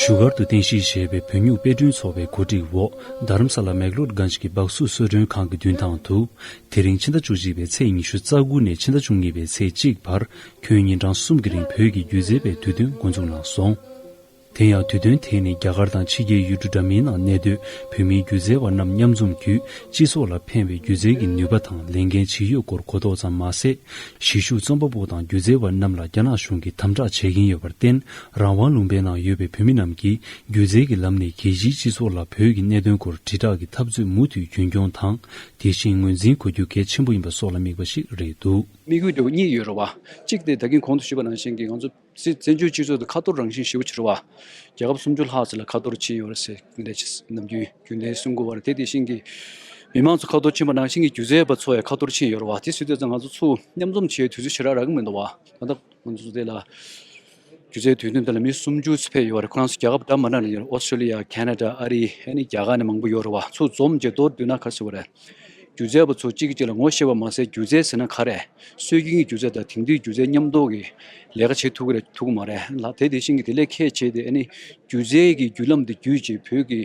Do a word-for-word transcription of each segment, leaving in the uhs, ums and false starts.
བཞུགས་སྒར་དུ་རྟེན་གཞི་བྱས་པའི་བོད་སྨྱུག་དཔེ་སྐྲུན་ཚོགས་པའི་གོ་སྒྲིག་འོག་རྡ་རམ་ས་ལ་མེག་ལོར་གྷན་ཇི་གི་སྦག་སུ་གསོལ་མགྲོན་ཁང་གི་མདུན་ཐང་དུ། དེ་རིང་ཕྱི་ཟླ་བཅུ་གཅིག་པའི་ཚེས་ཉི་ཤུ་རྩ་དགུ་ནས་ཕྱི་ཟླ་བཅུ་གཉིས་པའི་ཚེས་གཅིག་བར། ཁྱོན་ཉིན་གྲངས་གསུམ་གྱི་རིང་བོད་ཀྱི་སྒྱུ་རྩལ་པའི་དུས་སྟོན་འགོ་འཛུགས་གནང་སོང་། དེ་ཡང་དུས་སྟོན་དེ་ནི་རྒྱ་གར་དང་ཕྱི་རྒྱལ་ཡུལ་གྲུ་འདྲ་མིན་ནང་གནས་སྡོད་བོད་མིའི་སྒྱུ་རྩལ་བ་རྣམས་མཉམ་འཛོམས་བརྒྱུད་སྤྱི་ཚོགས་ལ་ཕན་པའི་སྒྱུ་རྩལ་གྱི་ནུས་པ་དང་ལས་འགན་ཇི་ཡོད་སྐོར་གོ་རྟོགས་ཙམ་མ་ཟད། གཞིས་བཞུགས་རྩོམ་པ་པོ་དང་སྒྱུ་རྩལ་བ་རྣམས་ལ་རྒྱ་ནག་གཞུང་གིས་དམ་དྲག་བྱེད་ཀྱིན་ཡོད་པར་བརྟེན། རང་དབང་ལུང་པའི་ནང་ཡོད་པའི་བོད་མི་རྣམས་ཀྱིས་སྒྱུ་རྩལ་གྱི་ལམ་ནས་རྒྱལ་སྤྱིའི་སྤྱི་ཚོགས་ལ་བོད་ཀྱི་གནད་དོན་སྐོར་དྲིལ་བསྒྲགས་ཀྱི་འཐབ་རྩོད་མུ་མཐུད་རྒྱུན་འཁྱོངས་དང་། དེ་བཞིན་ངོས་འཛིན་དགོས་རྒྱུ་གལ་ཆེན་པོ་ཡིན་པ་སོགས་ལ་དམིགས་པ་ཞིག་རེད་འདུག། དམིགས་ཡུལ་དེ་གཉིས་ཡོད་རེད་བ། གཅིག་དེ་ད་གིན་གོང་དུ་ཞུས་པ་ནང་བཞིན་གྱི་ང་ཚོ་སྲིད་བཙན་བྱོལ་སྤྱི་ཚོགས་དེ་ཁ་ཐོར་རང་བཞིན་ཞེ་པོ་ཅིག་རེད་བ། རྒྱལ་ཁབ་སུམ་ཅུ་ལྷག་ཙམ་ལ་ཁ་ཐོར་ཕྱིན་ཡོད་རེད་ཟེར་འདི་འདྲ་ཅིག་ནམ་རྒྱུན་རྒྱུན་ལྡན་གསུང་གི་ཡོད་རེད། དེ་དེ་བཞིན་གྱི་མི་མང་ཚོ་ཁ་ཐོར་ཕྱིན་པ་ནང་བཞིན་གྱི་སྒྱུ་རྩལ་པ་ཚོ་ཡང་ཁ་ཐོར་ཕྱིན་ཡོད་རེད་བ། དེ་སྲིད་དུས་ཙང་ང་ཚོ་ཚུར་མཉམ་འཛོམས་བྱེད་དུས་ཚོད་ཞེ་དྲག་རག་གི་མི་འདུག་བ། ད་ལྟ་ང་ཚོ་དེ་ལ་སྒྱུ་རྩལ་དུས་སྟོན་དེ་ལ་མི་སུམ་ཅུ་ཙམ་ཕེབས་ཡོད་རེད། ཁོ་རང་ཚོ་རྒྱལ་ཁབ་འདྲ་མི་འདྲ་ནས་ཡོད་རེད། ཨོ་སི་ཀྲོ་ལི་ཡ། ཁེ་ན་ཌ། ཨ་རི། ཨ་ནི་རྒྱ་གར་ནས་མང་པོ་ཡོད་རེད་བ། ཚུར་འཛོམས་བྱས་མདོར་བསྡུས་ན་ག་རེ་ཟེར་དགོས་རེད། སྒྱུ་རྩལ་པ་ཚོ་གཅིག་གིས་གཅིག་ལ་ངོ་ཤེས་པ་མ་ཟད། སྒྱུ་རྩལ་ཟེར་ན་ག་རེ། སྲོལ་རྒྱུན་གྱི་སྒྱུ་རྩལ་དང་དེང་དུས་སྒྱུ་རྩལ་མཉམ་འདོགས་ཀྱི་ལས་ཀ་བྱེད་ཐུབ་ཀྱི་རེད་ཐུབ་ཀྱི་མ་རེད་ལ། དེ་དེ་བཞིན་གྱི་དེ་ལས་ཁྱད་བྱས་ཏེ་ཨ་ནི་སྒྱུ་རྩལ་གྱི་བརྒྱུད་ལམ་དེ་བརྒྱུད་བྱས་བོད་ཀྱི་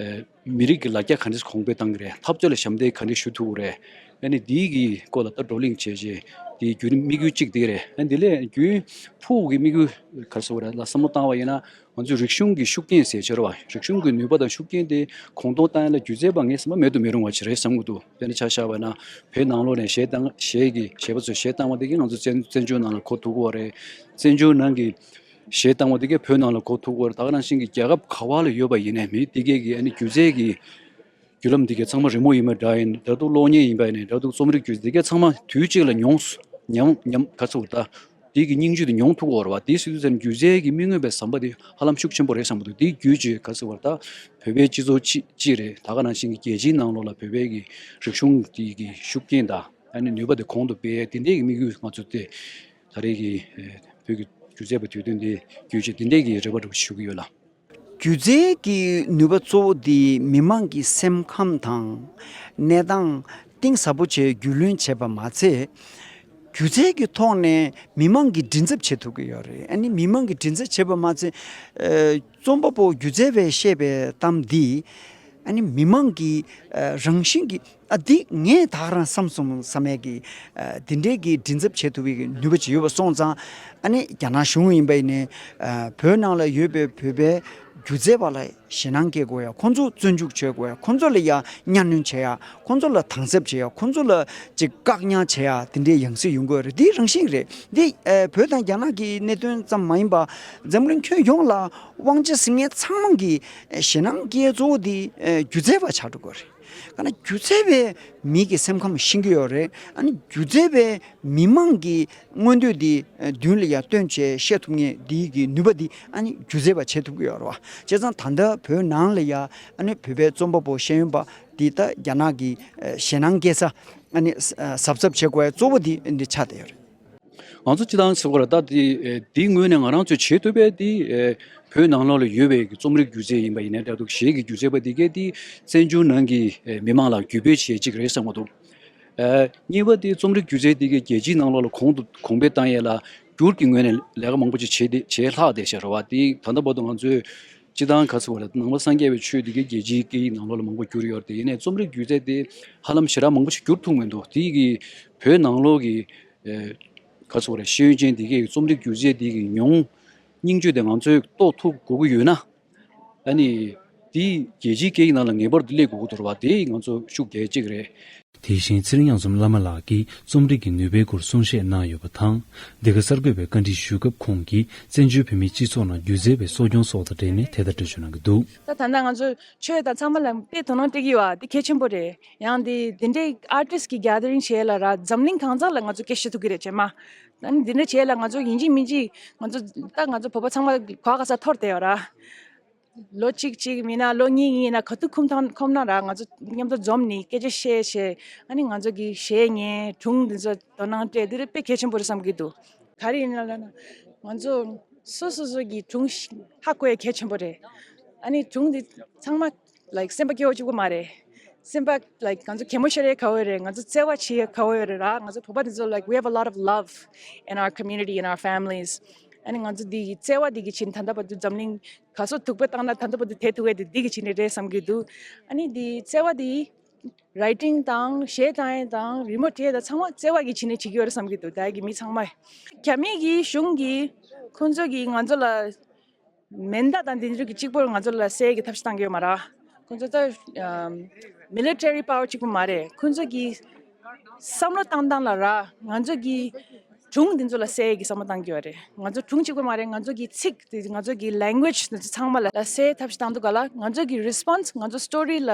ཨ་མི་རིགས་ཀྱི་ལ་རྒྱ་ག་འདྲས་གོང་འཕེལ་གཏང་གི་རེད། འཐབ་རྩོད་ལ་ཞབས་འདེགས་ག་འདྲས་ཞུ་ཐུབ་ཀྱི་རེད། ཨ་ནི་འདིའི་གི་སྐོར་ལ་ད་བགྲོ་གླེང་བྱས་རྗེས་དེའི་བརྒྱུད་དམིགས་ཡུལ་གཅིག་དེ་རེད། ཨ་ནི་དེ་ལས་རྒྱུན་ཕུགས་ཀྱི་དམིགས་ཡུལ་ག་རེ་ཟེར་དགོས་རེད་ལ་བསམ་བློ་བཏང་བ་ཡིན་ན། ང་ཚོས་རིག་གཞུང་གི་ཤུགས་རྐྱེན་ཟེར་ཕྱིར་བ། རིག་གཞུང་གི་ནུས་པ་དང་ཤུགས་རྐྱེན་དེ་གོང་མཐོར་བཏང་ཡ་ལ་སྒྱུ་རྩལ་པ་ངེས་ཟེར་མ་མེད་དུ་མི་རུང་བ་ཞིག་རེད་བསམ་གྱི་འདུག། དཔེར་ན་ཆ་བཞག་པ་ན་བོད་ནང་ལོགས་ནས་གཞས་བཏང་གཞས་ཀྱི་གཞས་པ་ཚོས་གཞས་བཏང་བ་དེ་གིས་ང་ཚོ་བཙན་བཙན་བྱོལ་ནང་ལ་གོ་ཐུབ་ཀྱི་ཡོད་རེད། བཙན་བྱོལ་ནང་གི་གཞས་བཏང་བ་དེ་གིས་བོད་ནང་ལ་གོ་ཐུབ་ཀྱི་ཡོད་རེད། ད་ག་ནང་བཞིན་གྱི་རྒྱལ་ཁབ་ག་བ་ལ་ཡོད་པ་ཡིན་ནའི་མི་དེ་གས་ཀྱི་ཨ་ནི་སྒྱུ་རྩལ་གྱི་བརྒྱུད་ལམ་འདི་གའི་ཚང་མ་རི་མོ་ཡིན་པ་འདྲ་ཡིན་འདྲ་འདུག། གློག་བརྙན་ཡིན་པ་ཡིན་ནའི་འདྲ་འདུག། རྩོམ་རིག་སྒྱུ་རྩལ་འདི་གའི་ཚང་མ་དུས་གཅིག་ལ་མྱོང་སོ་ཉམས་ཉམས་ག་ཚོད་ད་དེ་གི་སྙིང་བཅུད་དེ་མྱོང་ཐུབ་ཀྱི་ཡོད་རེད་བ། དེའི་སྲིད་དུས་ཙམ་སྒྱུ་རྩལ་གྱི་དམིགས་ཡུལ་བའི་ཟམ་པ་དེ་ཧ་ལམ་ཤུགས་ཆེན་པོ་རེད་བསམ་གྱི་འདུག། དེའི་བརྒྱུད་ཀྱིས་ག་ཚོད་བར་ད་བོད་པའི་སྤྱི་ཚོགས་གཅིག་གཅིག་རེད། ད་ག་ནང་བཞིན་གྱི་རྒྱལ་སྤྱིའི་ནང་ལོགས་ལ་བོད་པའི་གི་རིག་གཞུང་དེ་གི་ཤུགས་རྐྱེན་དང་ཨ་ནི་ནུས་པ་དེ་གོང་དུ་སྤེལ་ཡས་དེ་འདྲའི་གི་དམིགས་ཡུལ་ང་ཚོ་དེ་ད་རེས་ཀྱི་བོད་ཀྱི་སྒྱུ་རྩལ་པ་དུས་སྟོན་དེ་བརྒྱུད་ཀྱིས་དེ་འདྲའི་གི་རེ་བ་འདྲ་པོ་ཞུ་གི་ཡོད་ལ། སྒྱུ་རྩལ་གྱི་ནུས་པ་གཙོ་བོ་དེ་མི་མང་གི་སེམས་ཁམས་དང་གནས་སྟངས་གཏིང་ཟབ་པོ་བྱས་རྒྱུས་ལོན་བྱས་པ་མ་ཚད། སྒྱུ་རྩལ་གྱི་ཐོག་ནས་མི་མང་གི་མགྲིན་ཚབ་བྱེད་ཐུབ་ཀྱི་ཡོད་རེད། ཨ་ནི་མི་མང་གི་མགྲིན་ཚབ་བྱེད་པ་མ་ཚད། ཨ་རྩོམ་པ་པོ་སྒྱུ་རྩལ་པས་བཤད་པའི་གཏམ་འདི་ཨ་ནི་མི་མང་གི་ཨ་རང་བཞིན་གྱི་ཨ་འདི་ངས་ད་ག་རང་བསམ་སོང་བསམ་ཡས་ཀྱི་ཨ་འདི་འདྲའི་གི་མགྲིན་ཚབ་བྱེད་ཐུབ་པའི་གི་ནུས་པ་ཅིག་ཡོད་པ་སོང་ཙང་། ཨ་ནི་རྒྱ་ནག་གཞུང་ཡིན་པ་ཡིན་ནའི་ཨ་བོད་ནང་ལ་ཡོད་པའི་བོད་པའི་སྒྱུ་རྩལ་པ་ལ་ཞེད་སྣང་སྐྱེ་དགོས་ཡ། ཁོང་ཚོ་བཙོན་འཇུག་བྱེད་དགོས་ཡ། ཁོང་ཚོ་ལ་ཡ་གཉའ་གནོན་བྱེད་ཡ། ཁོང་ཚོ་ལ་དམ་ཟབ་བྱེད་ཡ། ཁོང་ཚོ་ལ་ཅིག་བཀག་ཉར་བྱེད་ཡ། དེ་འདྲའི་ཡང་སྲིད་ཡོང་དགོས་རེད། འདི་རང་བཞིན་རེད། འདི་ཨ་བོད་དང་རྒྱ་ནག་གི་གནད་དོན་ཙམ་མ་ཡིན་པ་འཛམ་གླིང་ཁྱོན་ཡོངས་ལ་དབང་ཆ་ཟིན་མཁན་ཚང་མ་གི་ཨ་ཞེད་སྣང་སྐྱེ་གཙོ་བོ་འདི་ཨ་སྒྱུ་རྩལ་པ་ཆགས་འགྲོ་དགོས་རེད། ག་ན་སྒྱུ་རྩལ་པས་མི་གི་སེམས་ཁམས་ཤེས་ཀྱི་ཡོད་རེད། ཨ་ནི་སྒྱུ་རྩལ་པས་མི་མང་གི་མངོན་འདོད་འདི་མདུན་ལ་ཡ་སྟོན་བྱས་བཤད་ཐུབ་མཁན་འདི་གི་ནུས་པ་འདི་ཨ་ནི་སྒྱུ་རྩལ་པ་བྱེད་ཐུབ་ཀྱི་ཡོད་རེད་བ། བྱས་ཙང་ད་ལྟ་བོད་ནང་ལ་ཡ་ཨ་ནི་བོད་པའི་རྩོམ་པ་པོ་ཤེས་ཡོན་པ་འདི་ད་རྒྱ་ནག་གི་ཨ་ཞེད་སྣང་སྐྱེ་ས་ཨ་ནི་ཨ་གཟབ་གཟབ་བྱེད་དགོས་གཙོ་བོ་འདི་འདི་ཆགས་བསྡད་ཡོད་རེད། ང་ཚོ་སྤྱི་བཏང་ཟེར་བ་ལ་ད་དེ་ཨེ་དེའི་ངོས་ནས་ང་རང་ཚོས་བྱེད་ཐུབ་པའི་དེ་ཨེ་བོད་ནང་ལོགས་ལ་ཡོད་པའི་གི་རྩོམ་རིག་སྒྱུ་རྩལ་ཡིན་པ་ཡིན་ནའི་འདྲ་འདུག། གཞས་ཀྱི་སྒྱུ་རྩལ་པ་དེ་གས་དེ་བཙན་བྱོལ་ནང་གི་ཨེ་མི་མང་ལ་བརྒྱུད་སྤེལ་བྱེད་ཅིག་རེད་བསམ་གྱི་འདུག། ཨེ་གཉིས་པ་དེ་རྩོམ་རིག་སྒྱུ་རྩལ་དེ་གས་རྒྱལ་སྤྱིའི་ནང་ལོགས་ལ་གོང་དུ་གོང་འཕེལ་བཏང་ཡས་ལ་བསྒྱུར་གྱི་ངོས་ནས་ལས་ཀ་མང་པོ་ཅིག་བྱེད་དེ་བྱེད་ལྷག་བསྡད་ཤག་རེད་བ། དེ་ད་ལྟ་བར་དུ་ང་ཚོས་སྤྱི་བཏང་ག་ཚོད་བ་ལ་ནང་པ་སངས་རྒྱས་པའི་ཆོས་དེ་གས་རྒྱལ་སྤྱིའི་སྐད་ཡིག་ནང་ལོགས་ལ་མང་པོ་བསྒྱུར་ཡོད་རེད། དེ་ཡིན་ནའི་རྩོམ་རིག་སྒྱུ་རྩལ་དེ་ཧ་ལམ་ཞེ་དྲག་མང་པོ་ཞིག་བསྒྱུར་ཐུབ་མི་འདུག། དེ་གི་བོད་ནང་ལོགས་ཀྱི་ཨེ་ག་ཚོད་རེད། ཤེས་ཡོན་ཅན་དེ་གའི་རྩོམ་རིག་སྒྱུ་རྩལ་དེ་གི་མྱོང་སྙིང་བཅུད་དེ་ང་ཚོས་རྟོགས་ཐུབ་དགོས་ཀྱི་ཡོད་ན། ཨ་ནི་དེ་རྒྱལ་སྤྱིའི་སྐད་ཡིག་ནང་ལ་ངེས་པར་དུ་སླེབས་དགོས་ཀྱི་འདུག་རེད་བ། དེ་ང་ཚོ་ཤུགས་རྒྱག་ཡས་གཅིག་རེད། དེ་བཞིན་ཚེ་རིང་དབྱངས་འཛོམས་བླ་མ་ལགས་ཀྱིས་རྩོམ་རིག་གི་ནུས་པའི་སྐོར་གསུང་བཤད་གནང་ཡོད་པ་དང་། འདི་ག་གསར་འགོད་པས་བཀའ་འདྲི་ཞུས་སྐབས་ཁོང་གིས་བཙན་བྱོལ་བོད་མིའི་སྤྱི་ཚོགས་ནང་སྒྱུ་རྩལ་པའི་གསོ་སྐྱོང་སོགས་དང་འབྲེལ་ནས་དེ་ལྟར་འགྲེལ་བརྗོད་གནང་གི་འདུག། ད་ད་ལྟ་ང་ཚོ་ཆོས་དང་ཚང་མ་ལ་དཔེ་དོ་སྣང་སྤྲད་ཀྱི་ཡོད་པ་དེ་གལ་ཆེན་པོ་རེད། ཡང་དེ་དེ་འདྲའི་ཨར་ཊིསི་གི་གེ་དར་རིང་བྱས་ལ་ར་འཛམ་གླིང་གང་ས་ལ་ང་ཚོ་སྐད་ཆ་བཤད་ཐུབ་ཀྱི་རེད་བྱས་མ། ཨ་ནི་དེ་འདྲ་བྱས་ལ་ང་ཚོ་ཡིན་གཅིག་མིན་གཅིག་ང་ཚོ་ད་ང་ཚོ་བོད་པ་ཚང་མ་གོ་ག་ས་འཐོར་བསྡད་ཡོད་ར། ལོ་གཅིག་གཅིག་མིན་ན་ལོ་གཉིས་གཉིས་ན་ག་དུས་ཁོམ་ཐང་ཁོམ་ན་ར་ང་ཚོ་མཉམ་དུ་འཛོམས་ནས་སྐད་ཆ་བཤད་བཤད། ཨ་ནི་ང་ཚོ་གི་གཞས་ཉན་སྒྲུང་འདི་ཚོ་དོ་སྣང་སྤྲད་འདི་རེད། དཔེ་གལ་ཆེན་པོ་རེད་བསམ་གྱི་འདུག། ག་རེ་ཡིན་ན་ལབ་ན་ང་ཚོ་སོ་སོ་སོ་གི་སྒྲུང་ཧ་གོ་ཡ་གལ་ཆེན་པོ་རེད། ཨ་ནི་སྒྲུང་འདི་ཚང་མ་ལའིཀ་སེམས་པ་སྐྱོ་བོ་གཅིག་པོ་མ་རེད། སེམས་པ་ལའིཀ་ང་ཚོ་གད་མོ་ཤོར་ཡ་དགའ་བོ་རེད། ང་ཚོ་བརྩེ་བ་བྱེད་ཡ་དགའ་བོ་རེད་ར། ང་ཚོ་བོད་པ་འདི་ཚོ་like we have a lot of love in our community, in our families. ཨ་ནི་ང་ཚོ་འདི་གི་བརྩེ་བ་འདི་གི་ཆེད་ནས་ད་ལྟ་བར་དུ་འཛམ་གླིང་ག་ཚོད་ཐུག་པ་བཏང་ན་ད་ལྟ་བར་དུ་དེ་ཐུག་ཡས་དེ་འདི་གི་ཆེད་ནས་རེད་བསམ་གྱི་འདུག་ཨ་ནི་འདི་བརྩེ་བ་འདི་རའི་ཊིང་དང་གཞས་བཏང་ཡས་དང་རི་མོ་བྲིས་ཡས་དང་ཚང་མ་བརྩེ་བ་གི་ཆེད་ནས་བྱེད་ཀྱི་ཡོད་རེད་བསམ་གྱི་འདུག་ད་གི་མི་ཚང་མས། རྒྱ་མི་གི་གཞུང་གིས་ཁོང་ཚོ་གིས་ང་ཚོ་ལ་མེ་མདའ་དང་དེ་ཚོ་གི་གཅིག་པོར་ང་ཚོ་ལ་བསད་ཀྱི་ཐབས་ཤེས་བཏང་གི་ཡོད་མ་རེད། ཁོང་ཚོ་ད་མི་ལི་ཊེ་རི་པ་ཝར་གཅིག་པོ་མ་རེད། ཁོང་ཚོ་གི་བསམ་བློ་བཏང་སྟངས་ལ་ར་ང་ཚོ་གི་སྒྲུང་དེ་ཚོ་ལ་བསད་ཀྱི་བསམ་བློ་བཏང་གི་ཡོད་རེད། ང་ཚོ་སྒྲུང་གཅིག་པོ་མ་རེད། ང་ཚོ་གི་ཚིག་དེ་ང་ཚོ་གི་ལེང་གུ་ཨེཇ་དེ་ཚོ་ཚང་མ་ལ་བསད་ཐབས་ཤེས་བཏང་འདུག་ག་ལ། ང་ཚོ་གི་རི་སི་པོན་སི་ང་ཚོ་སི་ཊོ་རི་ལ་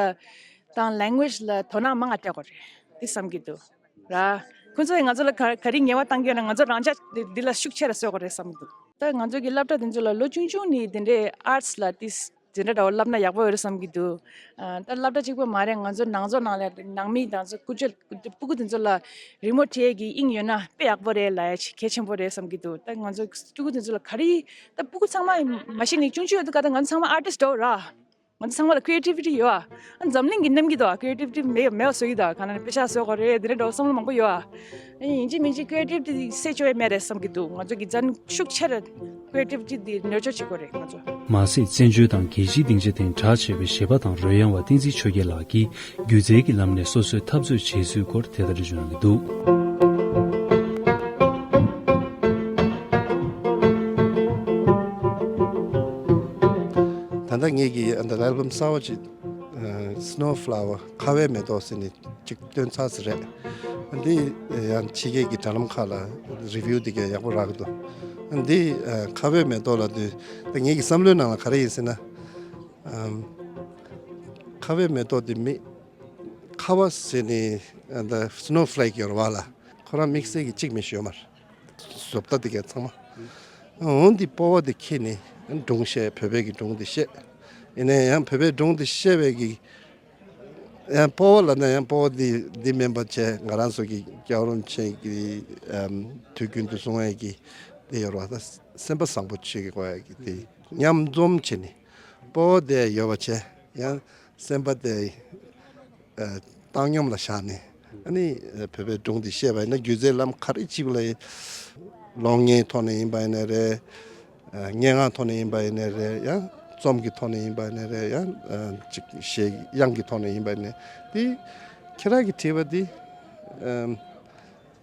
དང་ལེང་གུ་ཨེཇ་ལ་དོ་སྣང་མང་ང་སྤྲད་དགོས་རེད་དེ་བསམ་གྱི་འདུག་ར། ཁོང་ཚོས་ང་ཚོ་ལ་ག་ག་རེ་ངལ་བ་བཏང་གི་ཡོད་ན་ང་ཚོ་རང་ཅག་འདི་ལ་ཤུགས་ཆེ་ར་གསོ་དགོས་རེད་བསམ་གྱི་འདུག་ད་ང་ཚོ་གི་སློབ་གྲྭ་དེ་ཚོ་ལ་ལོ་ཆུང་ཆུང་ནས་དེ་འདྲའི་ཨར་ཊི་སི་ལ་ཏིས་དེ་འདྲ་འདྲ་བོ་བསླབ་ན་ཡག་པོ་ཡོད་རེད་བསམ་གྱི་འདུག་ཨ། ད་སློབ་གྲྭ་གཅིག་པོ་མ་རེད། ང་ཚོ་ནང་ཚོ་ནང་ལ་ནང་མི་དང་ཚོ་སྐུ་ཆོས་སྤུ་གུ་དེ་ཚོ་ལ་རི་མོ་བྲིས་ཀྱི་དབྱིངས་ཡོད་ན་དཔེ་ཡག་པོ་རེད་ལ་ཡ་གལ་ཆེན་པོ་རེད་བསམ་གྱི་འདུག་ད་ང་ཚོ་སྤུ་གུ་དེ་ཚོ་ལ་ག་རེ་ད་སྤུ་གུ་ཚང་མ་མ་གཞི་ནས་ཆུང་ཆུང་ཡོད་དུས་ག་ད་ང་ཚོ་ཚང་མ་ཨར་ཊིས་འགྲོ་ར། ང་ཚོ་ཚང་མ་ལ་ཁི་རི་ཨེ་ཊི་བི་ཊི་ཡོད་ཨ། འཛམ་གླིང་གི་གནམ་གྱི་དོ་ཁི་རི་ཨེ་ཊི་བི་ཊི་མེད་མེད་བཟོ་གི་དོ་ག་ན་དཔེ་ཆ་བཟོ་དགོས་རེད་དེ་འདྲ་འདྲ་བསམ་བློ་མང་པོ་ཡོད་ཨ། ཡིན་གཅིག་མིན་གཅིག་ཁི་རི་ཨེ་ཊི་བི་ཊི་སེ་ཆོ་ཡ་མེད་རེད་བསམ་གྱི་འདུག་ང་ཚོ་གི་བཙན་ཤུགས་ཆེ་རེད། ཁི་རི་ཨེ་ཊི་བི་ཊི་འདི་ནུར་ཕྱོགས་བྱེད་དགོས་རེད་ང་ཚོ། མ་ཟད་བཙན་བྱོལ་དང་རྒྱལ་སྤྱིའི་སྡིངས་ཆ་དེ་གྲགས་ཆེ་བའི་གཞས་པ་དང་རོལ་དབྱངས་པ་བསྟན་འཛིན་ཆོས་རྒྱལ་ལགས་ཀྱིས་སྒྱུ་རྩལ་གྱི་ལམ་ནས་སོ་སོའི་འཐབ་རྩོད་བྱེད་ཚུལ་སྐོར་དེ་ལྟར་བརྗོད་གནང་གི་འདུག་ད་ལྟ་ངེད་ཀྱི་ཨ་ད་ཨལ་བམ་གསར་བ་ཅིག Snow Flower ཁ་བའི་མེ་ཏོག་ཟེར་ནས་ཅིག་བཏོན་ཚར་ཟིན་རེད། འདི་ཡང་ཕྱི་རྒྱལ་གྱི་དྲ་ལམ་ཁག་ལ་རི་བིའུ་འདི་གས་ཡག་པོ་རག་གི་འདུག་འདི་ཁ་བའི་མེ་ཏོག་ལབ་དུས་ད་ངེད་ཀྱི་བསམ་བློའི་ནང་ལ་ག་རེ་ཡིན་ཟེར་ན། ཁ་བའི་མེ་ཏོག་འདི་མི་ཁ་བ་ཟེར་ནས་ད་སི་ནོ་ཕི་ལེག་ཡོད་རེད་བ་ལ། ཁོ་རང་དམིགས་བསལ་གྱི་གཅིག་མི་ཤོད་མར། བཟོ་ལྟ་འདི་གས་ཚང་མ། འོ་འདི་སྤོ་བོ་འདི་ཁྱེར་ནས་སྒྲུང་བཤད། བོད་པའི་གི་སྒྲུང་འདི་བཤད། ཡིན་ནའི་ཡང་བོད་པའི་སྒྲུང་འདི་བཤད་པའི་གི་ཡང་སྤོ་བོ་ལབ་ན་ཡང་སྤོ་བོ་འདི་འདི་མིན་པ་བྱས་ང་རང་ཚོ་གི་སྐྱབས་རོམ་ཆེན་གྱི་དུས་རྒྱུན་དུ་གསུང་བའི་གི་འདི་ཡོད་རེད་བ། ད་སེམས་པ་བཟང་པོ་བྱེད་ཀྱི་དགོས་ཡ་གི་འདི་མཉམ་འཛོམས་བྱས་ནས་སྤོ་བོ་འདི་ཡོད་པ་བྱས་ཡང་། སེམས་པ་དེ་ཨ་བཏང་སྙོམས་ལ་བཞག་ནས་ཨ་ནི་བོད་པའི་སྒྲུང་འདི་བཤད་པ་ཡིན་ན་སྒྱུ་རྩལ་ལམ་ག་རེ་ཅིག་ལ་ཡིན། གློག་བརྙན་ཐོག་ནས་ཡིན་པ་ཡིན་ནའི་རེད། ཨ་སྙན་ངག་ཐོག་ནས་ཡིན་པ་ཡིན་ནའི་རེད། ཡང་རྩོམ་གྱི་ཐོག་ནས་ཡིན་པ་ཡིན་ནའི་རེད། ཡང་ཨ་ཅིག་གཞས་དབྱངས་ཀྱི་ཐོག་ནས་ཡིན་པ་ཡིན་ནའི་དེ་ཁྱེད་རང་གིས་བྲིས་པ་འདི་ཨ་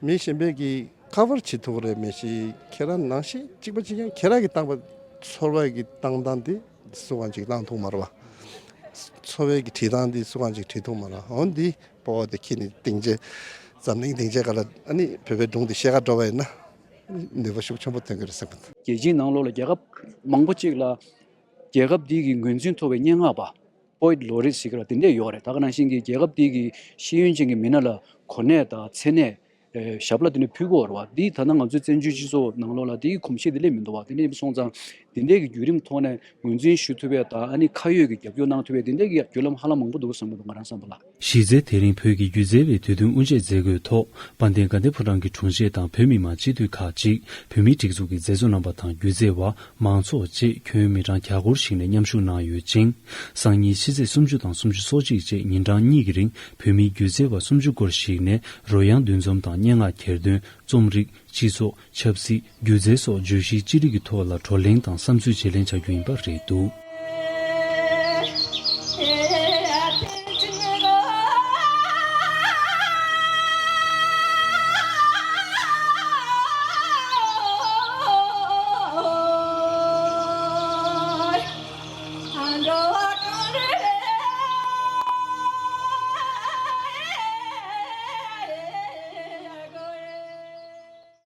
མི་གཞན་པས་ཀྱིས་ཁ་བར་བྱེད་ཐུབ་རེད་མི་ཤེས། ཁྱེད་རང་ནང་བཞིན་གཅིག་པ་གཅིག་རྐྱང་ཁྱེད་རང་གིས་བཏང་པ་ཚོར་བ་གི་བཏང་སྟངས་དེ་སུ་གང་ཅིག་བཏང་ཐུབ་མ་རེད་བ། ཚོར་བའི་གི་བྲིས་སྟངས་དེ་སུ་གང་ཅིག་བྲིས་ཐུབ་མ་རེད། འོ་འདི་སྤོ་བོ་དེ་ཁྱེད་ནི་སྡིངས་ཆ་འཛམ་གླིང་སྡིངས་ཆའི་སྒང་ལ་ཨ་ནི་བོད་པའི་སྒྲུང་དེ་བཤད་ག་འགྲོ་བ་ཡིན་ན་ནུས་པ་ཤུགས་ཆེན་པོ་ཐོན་གི་རེད་བསམ་གི་འདུག་རྒྱལ་སྤྱིའི་ནང་ལོགས་ལ་རྒྱལ་ཁབ་མང་པོ་ཅིག་ལ་རྒྱལ་ཁབ་འདི་གི་ངོས་འཛིན་ཐོབ་པའི་སྙན་ངག་པ། པོ་ཨེ་ཊི་ལོ་རེ་ཊི་ཟེར་གྱི་ར་དེ་འདྲས་ཡོད་རེད། ད་ག་ནང་བཞིན་གྱི་རྒྱལ་ཁབ་དེ་གི་ཤེས་ཡོན་ཅན་གྱི་མི་སྣ་ལ་གོ་གནས་དང་མཚན་གནས་ཨེ་ཞབས་ལ་དེ་འདྲས་ཕུལ་གྱི་ཡོད་རེད་བ། འདི་ད་ལྟ་ང་ཚོའི་བཙན་བྱོལ་སྤྱི་ཚོགས་ནང་ལོགས་ལ་དེ་གི་གོམས་གཤིས་དེ་སླེབས་མི་འདུག་བ། དེ་འདྲས་ཡིན་པ་སོང་ཙང་དེ་འདྲས་ཀྱི་བརྒྱུད་རིམ་ཐོག་ནས་ངོས་འཛིན་ཞུ་ཐུབ་ཡ་དང་ཨ་ནི་ཁ་ཡོད་ཀྱི་རྒྱབ་སྐྱོར་གནང་ཐུབ་ཡ་དེ་འདྲས་ཀྱི་བརྒྱུད་ལམ་ཧ་ལམ་མང་པོ་འདུག་བསམ་གྱི་འདུག་ང་རང་བསམ་པ་ལ། གཞི་རྩའི་དེ་རིང་བོད་ཀྱི་སྒྱུ་རྩལ་བའི་དུས་སྟོན་དབུ་འབྱེད་མཛད་སྒོའི་ཐོག་དཔལ་ལྡན་དགའ་ལྡན་ཕོ་བྲང་གི་དྲུང་ཆེ་དང་བོད་མི་མང་སྤྱི་འཐུས་ཁག་ཅིག་བོད་མིའི་སྒྲིག་འཛུགས་ཀྱི་མཛད་གཙོ་རྣམ་པ་དང་སྒྱུ་རྩལ་བ། མང་ཚོགས་བཅས་ཁྱོན་མི་གྲངས་བརྒྱ་སྐོར་ཞིག་ནས་མཉམ་ཞུགས་གནང་ཡོད་ཅིང་། སང་ཉིན་ཕྱི་ཚེས་སུམ་ཅུ་དང་སུམ་ཅུ་སོ་གཅིག་བཅས་ཉིན་གྲངས་གཉིས་ཀྱི་རིང་བོད་མིའི་སྒྱུ་རྩལ་བ་སུམ་ཅུ་སྐོར་ཞིག་ནས་རོལ་དབྱངས་འདུ་འཛོམས་དང་སྙན་ངག་གྱེར་འདོན། རྩོམ་རིག་སྤྱི་ཚོགས། ཆབ་སྲིད། སྒྱུ་རྩལ་སོགས་བརྗོད་གཞིའི་ཅི་རིགས་ཀྱི་ཐོག་ལ་བགྲོ་གླེང་དང་བསམ་ཚུལ་བརྗེ་ལེན་བྱ་རྒྱུ་ཡིན་པ་རེད་འདུག